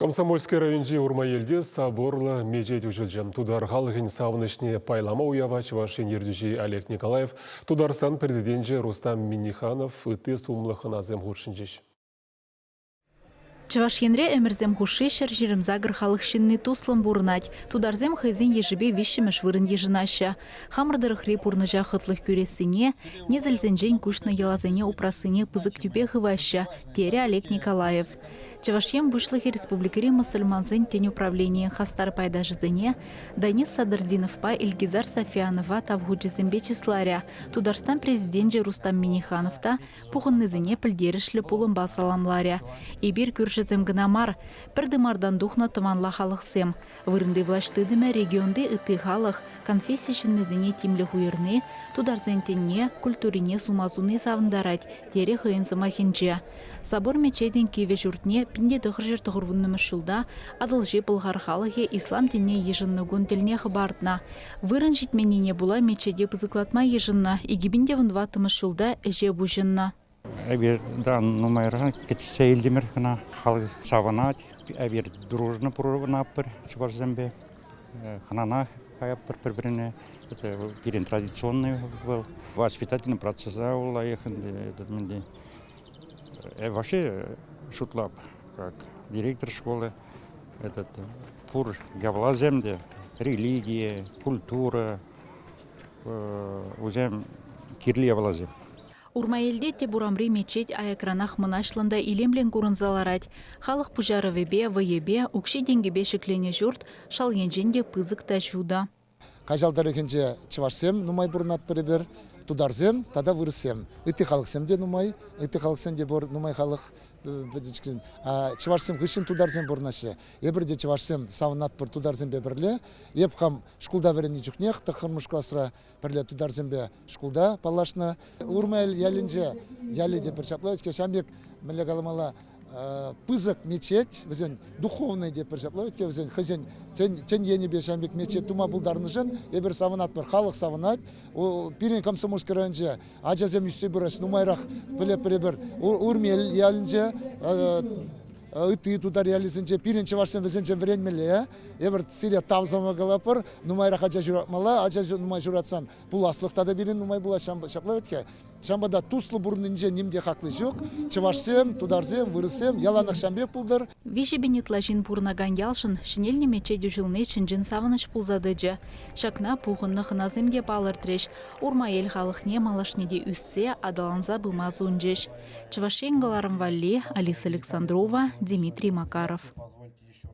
Комсомольски районӗнчи Урмаелте соборлӑ мечет уҫӑлчӗ. Тутар халӑхӗн савӑнӑҫне пайлама уява Чӑваш Ен ертӳҫи Олег Николаев, Тутарстан Президенчӗ Рустам Минниханов, ытти сумлӑ хӑнасем хутшӑнчӗҫ. Чӑваш Енре ӗмӗрсем хушши 128 халӑх ҫынни туслӑн пурӑнать. Тутарсем хӑйсен йышӗпе виҫҫӗмӗш вырӑн йышӑнаҫҫӗ. Хамӑр тӑрӑхри пурнӑҫа хӑтлӑх кӳрессине, несӗлсенчен куҫнӑ йӑласене упрассине пысӑк тӳпе хываҫҫӗ, терӗ Олег Николаев. Чӑваш Ен Пуҫлӑхӗ республикӑри мӑсӑльмансен тӗн управленийӗн хастар пайташӗсене Данис Садырдиновпа Ильгизар Сафианова тав хучӗсемпе чысларӗ. Тутарстан Президенчӗ Рустам Минниханов та пухӑннисене пӗлтерӗшлӗ пулӑмпа саламларӗ. Эпир кӳршӗсем кӑна мар, пӗр тымартан тухнӑ тӑванла халӑхсем. Вырӑнти влаҫ тытӑмӗ регионти ытти халӑх, конфесси ҫыннисене тимлӗх уйӑрни, тутарсен тӗнне, культурине сума суни савӑнтарать, терӗ хӑйӗн сӑмахӗнче. Собор мечетӗн кивӗ ҫуртне 1990 ҫулта Атӑлҫи Пӑлхар халӑхӗ ислам тӗнне йышӑннӑ кун тӗлне хӑпартнӑ. Вырӑн ҫитменнине пула мечете пысӑклатма йышӑннӑ, 2014 ҫулта ӗҫе пуҫӑннӑ. Эпир нумайран кӗтсе илтӗмӗр кӑна. Халӑх савӑнать. Эпир дружно пурӑнатпӑр чӑвашсемпе. Хӑнана каятпӑр пӗр-пӗрне. Это пирӗн традиционный вӑл. Воспитательный процеса лайӑх ӗнтӗ. Вообще шутлап, как директор школы, этот пур япаласем те, религия, культура, вӗсем кирлӗ япаласем. Урмаелте тӗп урамри мечет аякранах мӑнаҫлӑн та илемлӗн курӑнса ларать. Халӑх пуҫарӑвӗпе, вӑйӗпе, укҫи-тенкипе ҫӗкленӗ ҫурт шал енчен те пысӑк та ҫутӑ. Каҫал тӑрӑхӗнче чӑвашсем нумай пурӑнатпӑр эпир, тутарсем тата вырӑссем. Ытти халӑхсем те нумай, ытти халӑхсем те пур, нумай халӑх чӑвашсем хыҫҫӑн тутарсем пурӑнаҫҫӗ. Эпир те чӑвашсем савӑнатпӑр тутарсемпе пӗрле. Эп хам шкулта вӗреннӗ чухнех тӑххӑрмӗш класра пӗрле тутарсемпе шкулта паллашнӑ. Урмаел ялӗнче ялӗ те пӗр ҫапла вӗт-ҫке, ҫавӑн пек мӗнле каламалла, пысӑк мечеть, вӗсен духовный те пӗр ҫапла вӗт-ке вӗсен хӑйсен тӗн енӗпе ҫавӑн пек мечеть тума пултарнӑшӑн эпир савӑнатпӑр, халӑх савӑнать. Пирӗн Комсомольски районӗнче ачасем ӳссе пыраҫҫӗ, нумайрах пӗлетпӗр эпир. Урмел ялӗнче ытти тутар ялӗсенче пирӗн чӑвашсем вӗсенчен вӗренмелле. Эпир сире тав сӑмах калатпӑр. Нумайрах ача ҫуратмалла. Ача нумай ҫуратсан пуласлӑх тата пирӗн нумай пулать ҫапла вӗт-ха. Ҫавӑнпа та туслӑ пурӑннинче ним те хакли ҫук. Чӑвашсем, тутарсем, вырӑссем яланах ҫавӑн пек пултӑр. 3000 ытла ҫын пурӑнакан ялшӑн ҫӗнелнӗ мечет уҫӑлни чӑн-чӑн савӑнӑҫ пулса тӑчӗ. Ҫакна пухӑннӑ хӑнасем те палӑртрӗҫ. Урмаел халӑхне малашне те ӳссе, аталанса пыма сунчӗҫ. Чӑваш Ен кӑларӑм валли Алиса Александрова, Дмитрий Макаров.